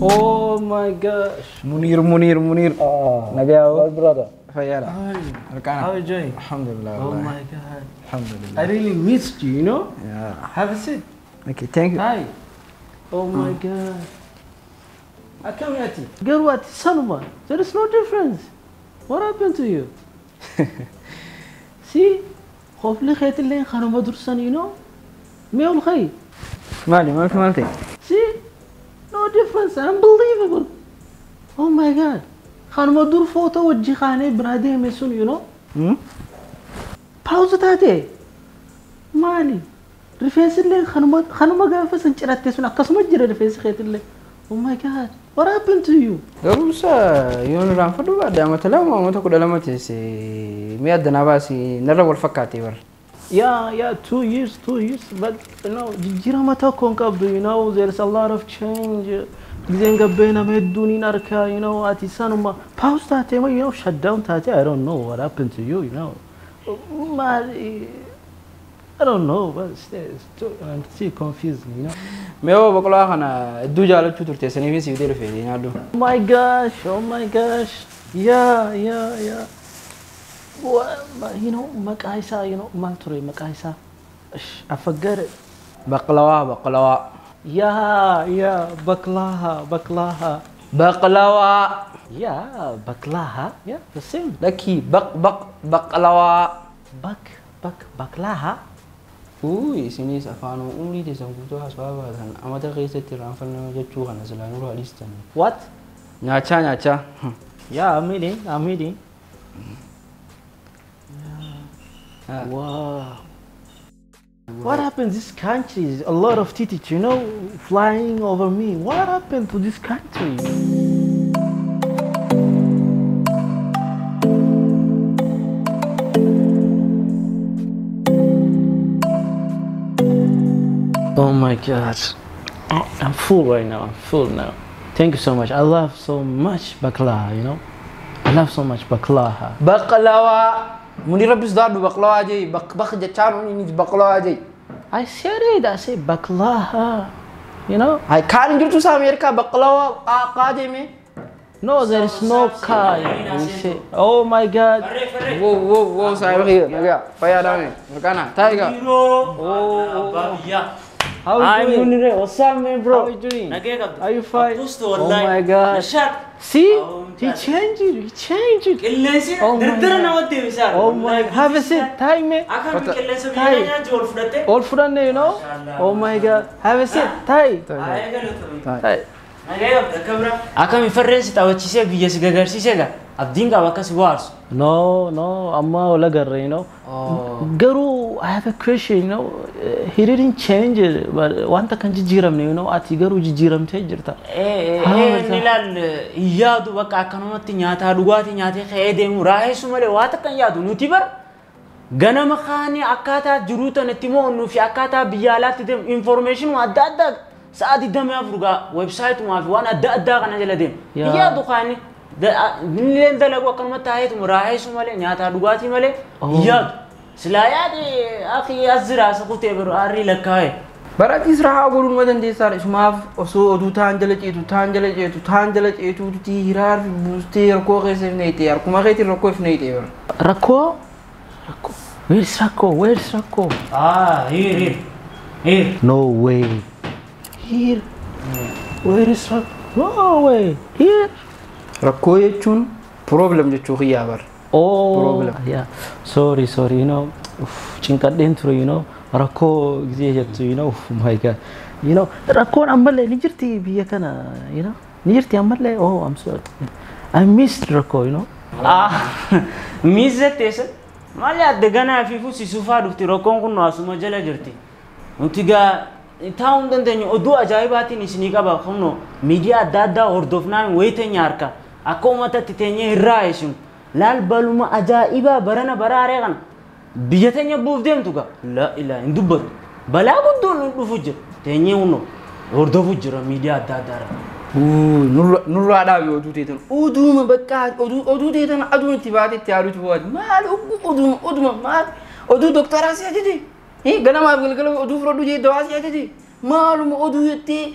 Oh my gosh. Munir, Munir, Munir. Nagayaw. My brother. Fayyaadha. How are you? Harkaana. How are you doing? Alhamdulillah. Oh wallahi. my God. Alhamdulillah. I really missed you, you know? Yeah. Have a seat. Okay, thank you. Hi. Oh my God. Akkam ati? Garuu ati sanuma. There is no difference. What happened to you? See? Qofli keetillee kanuma dursan, you know? Mee ol ka'i. Maali, maaltu maal ta'e? See? No difference. Unbelievable. Oh my God. Kanuma dur footoo wajji kaanee biraa deeme sun, you know? Hmm? Pause taate. Maali? Rifeensi illee kanuma gaafa san ciratte sun akkasuma jira rifeensi keetillee. Oh my God. What happened to you? Garuu isa yoon irraanfadhu baadhe amata 2 amata 12 teesse mi'a addanaa baasi narra wal fakkaatee bara. Yeah, 2 years, 2 years, but you know, jijjiirama tokko hin qabdu, you know, there's a lot of change. Gizeen gabbee nama hedduun hin arkaa, you know, ati sanuma pause taatee, you know, shut down taatee, I don't know what happened to you, you know. Maali, I don't know, but still, I'm still confused, you know. Mee hoo boqolaa kana hedduu jaalachuu turte saniifin siif dhufe nyaadhu. Oh my gosh, oh my gosh. Yeah. What, you know, maqaa isaa, you know, maal ture maqaa isaa? I forget it. Baqlawaa, baqlawaa. Yeah, baklaha, baklaha. Baqlawaa. Yeah, baklaha. Yeah, the same. Lakkii baq baq baqlawaa. Bak, bak, baklaha. Uy, isinis afaan umrii teessan guutuu haasawaa baatan amata keessatti irraanfannoo jechuu kana silaa nurraa dhiistan. What? Nyaachaa nyaachaa. Yeah, I'm eating, I'm eating. Ah. Wow. What happened to this country? A lot of titties, you know, flying over me. What happened to this country? Oh my God. I'm full right now. I'm full now. Thank you so much. I love so much baklaha, you know. I love so much baklaha. Baqlawaa. Munir rabbi sodaadhu baqlawaa jee baq baq jechaan inni baqlawaa jee. I said it. I said baklaha. You know? Hay kaan hin jirtu isaa Ameerikaa baqlawaa qaa jee mee. No, there is no car. We say, oh my God. Whoa, whoa, whoa, saahiba kiyya nagaa fayyaa dhaame mirkaana taayigaa. Oh. How are you doing? Munir, what's up, man, bro? How are you doing? Nagaya qabdu. Are you fine? Abbuustu Oh wallahi. my God. Nashaat. See? Oh, He changed it. He changed it. Qilleensi Oh my dardara God. namatti deebisaa. Oh my. Have a seat. Time, man. Akkami qilleensa Ta'i. biyya nyaanchi ol fudhatte. All fudhanne, you know? Mashallah. Oh my God. Have a seat. Tai. Ayee galatoomi. Tai. Nagaya qabdu akka bira. Akkami farreen si taphachiisee biyya si gagarsiisee gaa abdiin qaba akkas bohaarsu. No, no. Amma wal agarre, you know? Oh. Garuu, I have a question, you know? He didn't change it, but wanta kan jijjiiramne, you know? Ati garuu jijjiiramtee jirta. Inni ilaal hin yaadu bakka akkanumatti nyaataa dhugaatii nyaatee ka'ee deemu raaheessu malee waa takka hin yaadu nuti bar ganama kaanii akkaataa jiruu tanatti mo'onnuu fi akkaataa biyya alaatti deemu information adda addaa sa'a 24 gaa websaayitumaa fi waan adda addaa kana jala deemu. Hin Yeah. yaadu kaanii illeen dalagu akkanumatti taayeetuma raaheessu malee nyaataa dhugaatii malee hin yaadu. Silaa yaade akhi as jira as kutee biru harrii lakkaa'e. Baratis rahaa godhuun ma dandeessaadha. Isumaaf osoo oduu taan jala ceetu taan jala ceetu taan jala ceetuutti hiraar buustee rakkoo keessa if neeyite harkuma keetiin rakkoo if neeyite bara. Rakkoo? Rakkoo. Where is Rakkoo? Where is Rakkoo? Ah, here, here. Here. No way. Here. Where is Rakkoo? No way. Here. Rakkoo jechuun problem jechuu kiyyaa bara. Oh, Problem. yeah. Sorry, sorry. You know, cinqadheen ture, you know. Rakkoo gisee jettu, you know. Oh my God. You know, rakkoon ammallee ni jirti biyya kana, you know. Ni jirti ammallee. Oh, I'm sorry. I missed rakkoo, you know. Ah, miizatteessa. Maali adda ganaa fi fuusi sufaa dhufti rakkoon kun asuma jala jirti. Nuti gaa taa'uu hin dandeenyu oduu ajaa'ibaatiin isinii qaba kunno miidiyaa adda addaa hordofnaan wayii teenya harka akka uummatatti teenyee hin raayesinu. Laal baluma ajaa'ibaa barana baraaree kana biyya teenya buuf deemtu gaa la ilaa hin dubbatu. Balaa guddoon dhufu jira teenyee kunno hordofu jira miidiyaa adda addaa. Nurraa dhaabi oduu teetan oduuma bakka oduu teetan aduun itti baate itti haaluutu bu'aati maal oduma oduma maal oduu doktoraa si ajaje ganamaaf galgala oduu fudhadhu jee dawaa si ajaje maaluma oduu jettee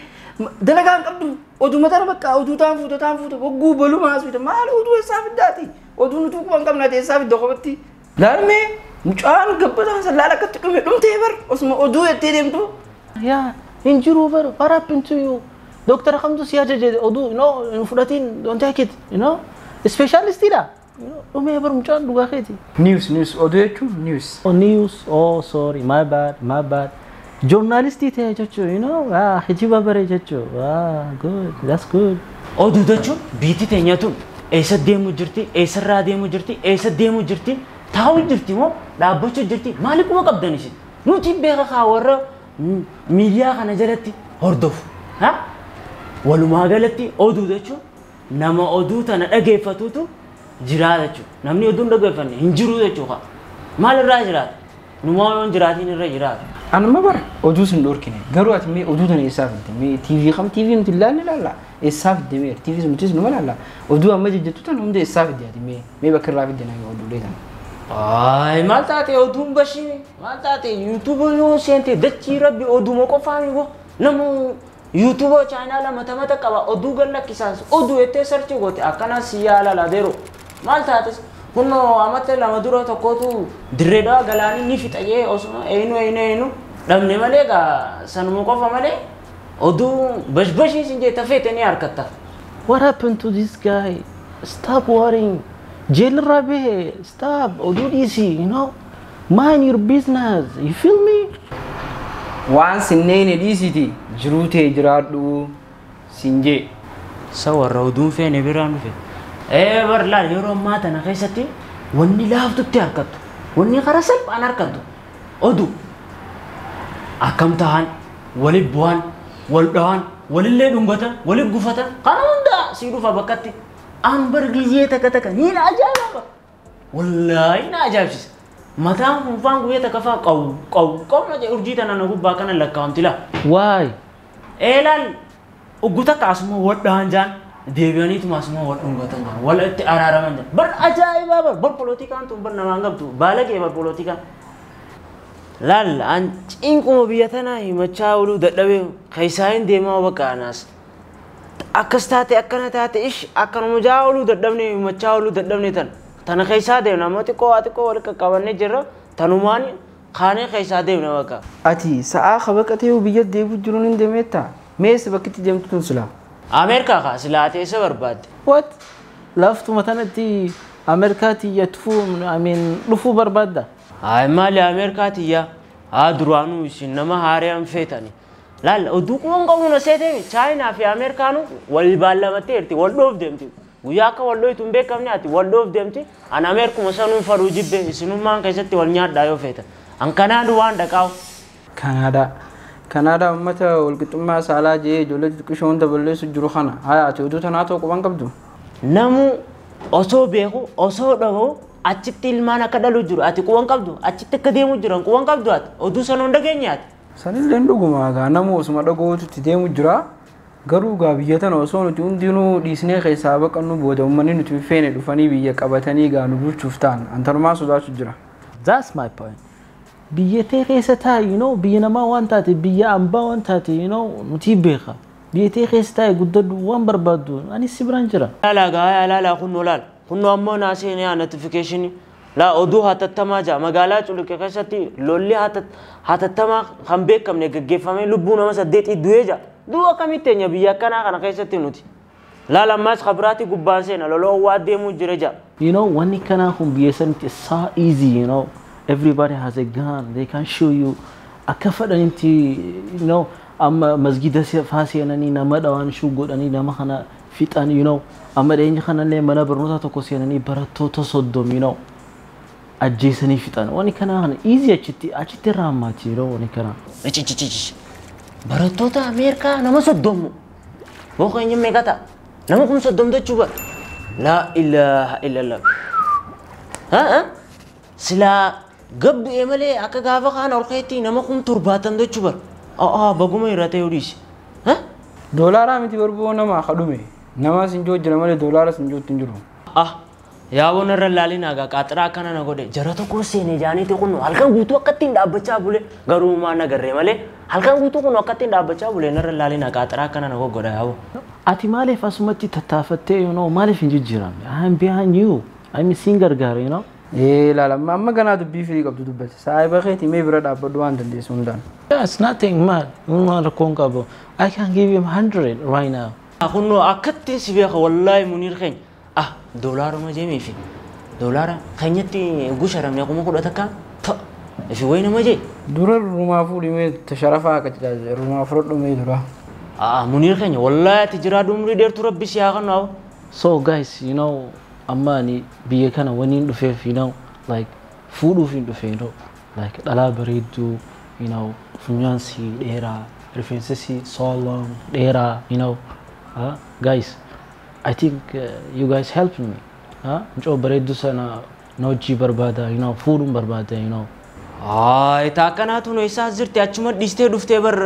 Dalagaa hin qabdu. Oduu tana bakka oduu taan fuuta taan fuuta wagguu balumaa as fida maal oduu eessaa fiddaati? Oduu nuti quba hin qabne ati eessaa fidda kophatti? Laalmee mucaan gabbataan san laala akkatti dhume dhumtee bar osuma oduu jettee deemtu. Yaa hin jiru bar, what happened to you? Doctor kamtu si ajaje oduu, you know, hin fudhatiin, don't take it, you know. Specialistidha. You know, dhumee bar mucaan dhugaa keeti. News news oduu jechuun news. Oh, news. Oh, sorry, my bad, my bad. Journalistii ta'e jechuun, you know, ah, hijiba bare jechuun. Ah, good, that's good. Oduu jechuun biitti teenya tun eessa deemu jirti, eessarraa deemu jirti, eessa deemu jirti, taa'u jirti moo dhaabbachuu jirti, maali quba qabdan isin? Nuti beeka kaa warra miidiyaa kana jalatti hordofu. Ha? Walumaa galatti oduu jechuun nama oduu tana dhageeffatutu jira jechuudha. Namni oduu hin dhageeffanne hin jiru jechuudha. Maal irraa jiraata? Numaa yoo hin jiraatiin irra jiraata. Anuma bara oduu sin dhorkine garuu ati mee oduu tana eessaa fidde mee TV kam TV nuti ilaalle ilaalla eessaa fidde mee TV nutis numa ilaalla oduu amma jejjettu tana hunda eessaa fidde ati mee mee bakka irraa fidde nama oduulee tana. Ay, maal taate oduun bashii maal taate yuutuuba yoo seente dachii rabbi oduma qofaan yoo namu yuutuuba chaanaala mata mata qaba oduu gallakkisaas oduu jettee sarchi goote akkana si yaala laadeero maal taates kunoo amata lama dura tokkotu dirreedhaa galaanii ni fixa jee osuma eenyu eenyu eenyu dhabne malee gaa sanuma qofa malee oduu bashbashii sin jee tafeete ni harkatta. What happened to this guy? Stop worrying. Jail Rabe, stop. Oduu dhiisi, you know. Mind your business. You feel me? Waan sinneene dhiisiti jiruu tee jiraadhu sin jee. Sa warra oduun feene biraan dhufe. Bar laal yeroo ammaa tana keessatti wanni laaftutti harkattu, wanni karaa salphaan harkattu oduu akkam tahan, walit bu'an, wal dhahan, walillee dhungatan, walit gufatan kana hunda sii dhufa bakkatti. An bar giyyee takka takka ni na ajaa'iba bar. Wallaahi na ajaa'ibsiisa. Mataan kun faan guyyee takka faa qawu qawu qawu na jedhe urjii tana na gubbaa kana lakkaa'amti laa. Why? Laal uggu takka asuma wal dhahan jaan deebi'aniituma asuma wal dhungatan jaan wal itti araaraman jaan bar ajaa'ibaa bar bar polotikaan tun bar namaan qabdu baalagee bar polotikaan. Laal an cinquma biyya tanaa himachaa ooluu dadhabee keessaa hin deemaa bakka anaas. Akkas taate akkana taate ish akkanuma jaa ooluu dadhabne himachaa ooluu dadhabne tan tana keessaa deemna amma xiqqoo waa xiqqoo wal qaqqabannee jirra tanumaan kaanee keessaa deemna bakka. Ati sa'aa kabaqatee biyya deebi'u jiruun hin deemeetta mees bakki itti deemtu tun silaa. Ameerikaa kaa silaa ati eessa barbaadde? What? Laftuma tanatti Ameerikaa tiyya dhufuu, I mean, dhufuu barbaadda? Ay maali Ameerikaa tiyya haa duraanuu isin nama haaraan feetani. Laal oduu quban qabu na seetee Chaayinaa fi Ameerikaanu wal baallamattee jirti wal dhoof deemti. Guyyaa akka wal dhooytu hin beekamne ati wal dhoof deemti. An Ameerikuma sanuun faduu jibbe isinummaan keessatti wal nyaadhaa yoo feetan. An kanaan waan dhaqaawu. Kanaadaa. Kanaadaa uummata walqixxummaa saalaa jee ijoollee xixiqqishoo hunda balleessu jiru kana haa ati oduu tanaa ta'uu quban qabdu. Namu osoo beeku osoo dhaga'u achitti ilmaan akka dhalu jiru ati quban qabdu achitti akka deemu jiran quban qabdu ati oduu sana hunda geenye ati. Sanillee dhuguma gaa namu osuma dhaga'uutu itti deemu jira. Garuu gaa biyya tana osoo nuti hundinuu dhiisnee keessaa baqannu booda uummanni nuti feene dhufanii biyya qabatanii gaa nu bulchuuf ta'an antanumaa sodaachuu jira. That's my point. Biyya tee keessa taa'i, you know, biyya namaa waan taate, biyya ambaa waan taate, you know, nuti beeka. Biyya tee keessa taa'i guddadhu waan barbaaddu, anis si biraan jira. Laalaa gaa laalaa kunnoo laal kunnoo ammoo naa seenee notification laa oduu hatattamaa jira magaalaa Culuqqee keessatti lolli hatattamaa kan beekamne gaggeeffamee lubbuu nama 8 du'ee jira. Du'a akkamitti teenya biyya akkanaa kana keessatti nuti. Laal ammaas kabiraatti gubbaan seena loloo waa deemuu jira jira. You know, wanni kanaa kun biyya sanitti it's so easy, you know. Everybody has a gun, they can show you. Akka fedhanitti, you know, amma masgida faa seenanii nama dhawaan shuu godhanii nama kana fixan, you know. Amma dhiyeenya kanallee mana barnootaa tokko seenanii barattoota 30, you know, ajjeesanii fixan. Wanni kanaa kana easy achitti achitti irraa hammaati, you know, wanni kanaa. Icicicici. Barattoota Ameerikaa nama 30. Booqa eenyu meeqa ta'a? Nama 30,000 jechuu bara. Laa ilaaha illallah. Haa? Silaa gabbu'ee malee akka gaafa kaan ol keetti nama 70,000 jechuu bara. Aa baguma irra ta'ee dhiisi. Haa? Doolaaraa miti barboo nama kadhume. Nama sin joo jira malee doolaara sin jootti hin jiru. Ah Yaaboo narra laalin hagaa qaaxiraa akkana na godhe jara tokko seene jaaniiti kun halkan guutuu akkattiin dhaabbachaa bule garuu maa nagarree malee halkan guutuu kun akkattiin dhaabbachaa bule narra laalin hagaa qaaxiraa akkana na goggodha yaaboo. Ati maaliif asumatti tattaafattee you know maaliif hin jijjiiramne? I am behind you. I'm sin gargaara you know. Ee laala amma ganaa dubbii firii qabdu dubbate. Saahiba keetii mee bira dhaabbadhu waan dandeessu hundaan. Yeah, it's nothing man. Waan rakkoon qabu. I can give him 100 right now. Kunoo akkattiin si beeka wallaahi Muniir keenya. Ah doolaaruma jeemiifi doolaara keenyatti gusharamne 10,000 takka ta'a ifi wayi nama jee. Dura rumaa fuudhimee tasharafaa akka jedhaa rumaa fudhadhumee dura. Ah Muniir keenya wallaahi ati jiraa umrii dheertuu rabbi si haa kennu haa. So guys, you know, amma ani biyya kana waniin dhufeef you know, like fuudhuuf hin dhufe you know, like dhalaa bareedduu you know, funyaan sii dheeraa, rifeensa sii so long dheeraa you know. Guys, I think you guys helped me. Mucoo bareedduu sana na hojii barbaada you know, fuudhuun barbaada you know. Ay taakanaatu nu eessaas jirti achuma dhiistee dhuftee bar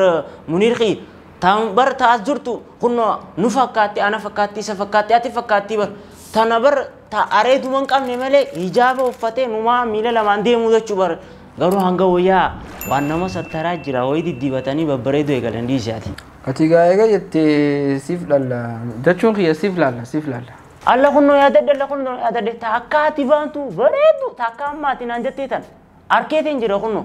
Muniir kiyya. Taan bar taas jirtu kunno nu fakkaatti ana fakkaatti isa fakkaatti ati fakkaatti bar tana bar ta areeduma hin qabne malee hijaaba uffatee numaa miila lamaan deemuu jechuu bar garuu hanga wayyaa waan nama sattaraa jira wayii diddibatanii babbareedoo eegalan dhiise ati. Ati gaa eega jettee siif dhalla jechuun kiyya siif laalla siif laalla. Alla kunnoo yaadadhe alla kunnoo yaadadhe taakka ati baantu bareedu taakka amma ati naan jettee tan arkeetiin jira kunnoo.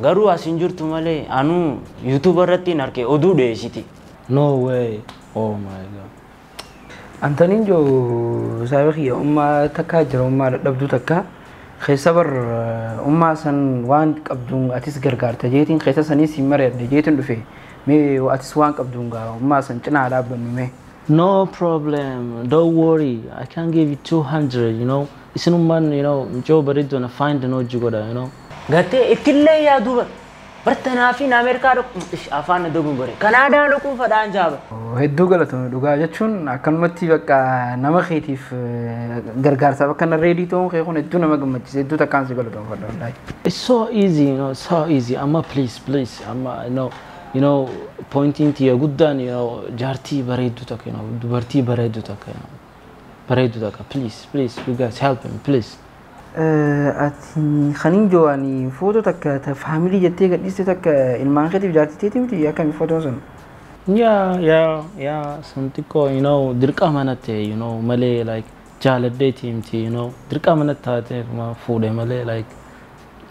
Garuu as hin jirtu malee anuu yuutuuba irratti hin arke oduu dhiyeessiti. No way. Oh my God. Antaniin joo saahiba kiyya ummaa takkaa jira ummaa dadhabduu takka keessa bar ummaa san waan qabduun atis gargaarta jeetiin keessa sanii siin mari'adhe jeetiin dhufe mee atis waan qabduun gaa ummaa san cinaa dhaabbannu mee. No problem. Don't worry. I can give you 200, you know. Isinummaan you know mucoo bareedduu na find na hojii godha you know. Gartee ittillee yaaduu bar bartanaa fi Ameerikaa dhaqu afaan na dogun bare Kanaadaa dhaquu fadhaan jaaba. Hedduu galatoomi dhugaa jechuun akkanumatti bakka nama keetiif gargaarsaaf akkana reedii ta'uun kee kun hedduu nama gammachiisa hedduu takkaan si galatoomfadha wallaahi. It's so easy, you know, so easy. Amma please, please, amma you know, pointing to your guddaan, you know, jaartii bareedduu takka, you know, dubartii bareedduu takka, you know, bareedduu takka. Please, please, you guys help me, please. Ati kanin joo ani footoo takka ta faamilii jettee gadhiiste takka ilmaan keetiif jaartii teetii miti akkami footoon sun? Yeah, yeah, yeah. Sun xiqqoo, you know, dirqama natti ta'e, you know, malee like jaaladheetii miti, you know, dirqama natti taatee fuudhe malee like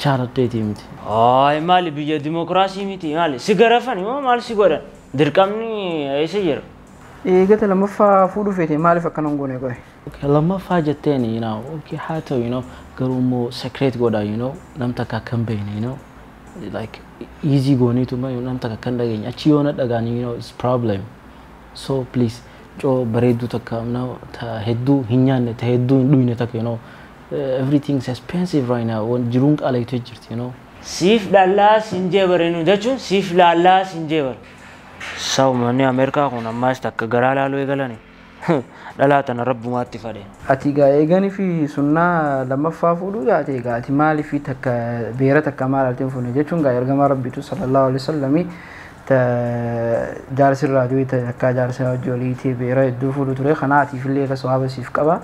jaaladheetii miti. Ay maali biyya dimokiraasii miti maali si garafani moo maal si godhan dirqamni eessa jira? Eegata lammaffaa fuudhuu feete maaliif akkana hin goone qoye? Okay, lammaffaa jetteeni, you know, okay, haa ta'u, you know, garuu immoo secret godha, you know, nam takka akka hin beekne, you know, like easy gooniituma nam takka akka hin dhageenye achi yoo na dhagaan, you know, it's problem. So please, coo bareedduu takka, you know, ta hedduu hin nyaanne, ta hedduu hin dhuyne takka, you know, everything's expensive right now, jiruun qaalaitee jirti, you know. Siif dhallaa siin jee bareenu jechuun siif laallaa siin jee bare. Saw manni Ameerikaa kun ammaas takka garaa laaluu eegalani. Dhalaa tana rabbumaatti fadhe. Ati gaa eeganii fi sunnaa lammaffaa fuudhuu taate egaa ati maaliif takka beera takka maal alteen fuune jechuun gaa ergamaa rabbiitu sallallahu alaihi wasallami ta jaarsirraa du'e takka jaarsa hojii oliitee beera hedduu fuudhu ture kanaa atiif illee irra sawaaba siif qaba.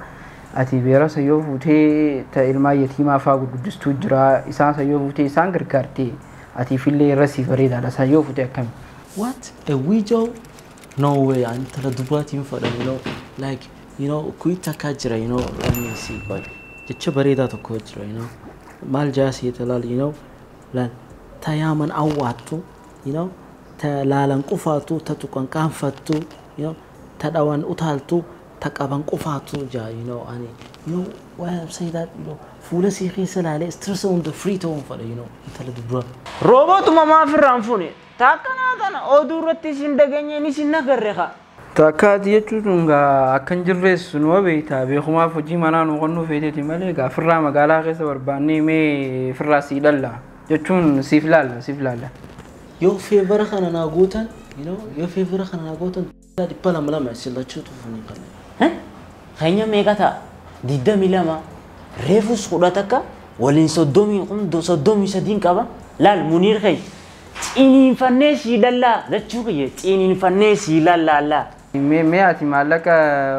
Ati beera sayyoo fuutee ta ilmaan yatiimaa fa'aa gurguddistuu jira isaan sayyoo fuutee isaan gargaartee atiif illee irra siif bareedaadha sayyoo fuutee akkami. What? A widow? No way, intala dubartiin fadha, you know, like, you know, kuyi takka jira, you know, let me see, like, jecha bareedaa tokko jira, you know, maal jaasii talaal, you know, laal, ta yaaman awwaattu, you know, ta laalan qufaatu, ta tuqan qaanfattu, you know, ta dhawan utaaltu, ta qaban qufaatu jaa, you know, ani, you know, why I'm saying that, you know, fuula sii keessa laalee stress hunda free ta'uun fadha, you know, intala dubraa. Roobootuma maaf irraan fuune taakkanaa kana oduu irratti isin dhageenyeen isin nagarre haa. Takka ati jechuun gaa akka hin jirreessu numa beektaa beekumaaf hojii manaa nu qonnuu feeteeti malee gaa firraa magaalaa keessa barbaannee mee firraa sii dhalla jechuun siif laalla siif laalla. Yoo feevara kana naa gootan, you know, yoo feevara kana naa gootan 200 isin lachuu tufanii kana. Keenya meeqa ta'a? 22 reefus 10 takka waliin 30 kun 33 qaba. Laal Muniir keenya ciniinfannee sii dhallaa jechuu kiyya ciniinfannee sii lallaallaa. Mee ati maallaqa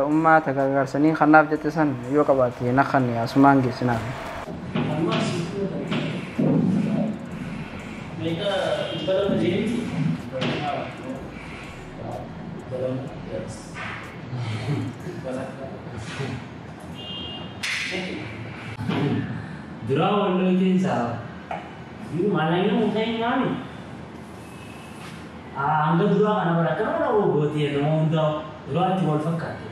ummaa gargaarsanii kanaaf jette san yoo qabaatte na kanne asumaan geessinaaf. Meeqa 200 jeeti? 200, yes. Duraa walloo ittiin. Maallaqni muka hin nyaanni. Hanga duraa kana bara akkana mana gootee nama hundaa duraa itti wal fakkaate.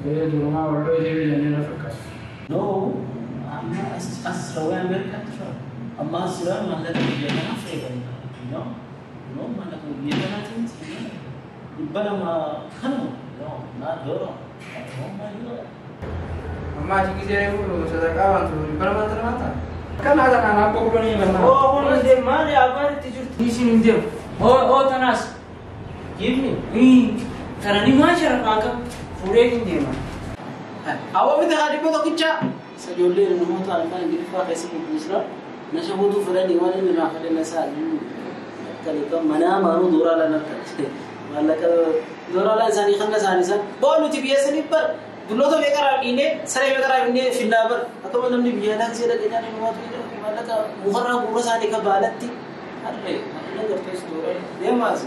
Ee durumaa walloo ittiin jennee na fakkaata. No, amma as rawee Ameerikaatti fara. Amma as jira maallaqa biyya kanaa fayyadamna. No, no maallaqa biyya kanaatiin 200 kanuma. No, naa doora. No, maal. Amma achi gisee reefu sadaqaa waan ture 200 tana ta'a. Kana kana akka kudhanii banna. Oo kun hin deemu maali abbaan itti jirtu. Isin hin deemu. Oo oo tanaas. Give me. Tana ni maa sharafaa qaba. Fuudhee hin deema. Awwa miti haa 100. Isa ijoollee namoota afaan Ingiliffaa keessa dubbisna. Na shabuutu fedhanii waan inni naa fedhan isaa akka manaa maanuu dooraalaan harkatti. Maallaqa dooraalaan isaanii kan isaanii san. Boo nuti biyya sanii bar dulloota meeqarraa dhiinee saree meeqarraa dhiinee finnaa bar akkuma namni biyya alaa gisee dhaqee nyaanni namaatu maallaqa mukarraa guura isaanii kan baalatti harree harree gartees dooraan deemaas.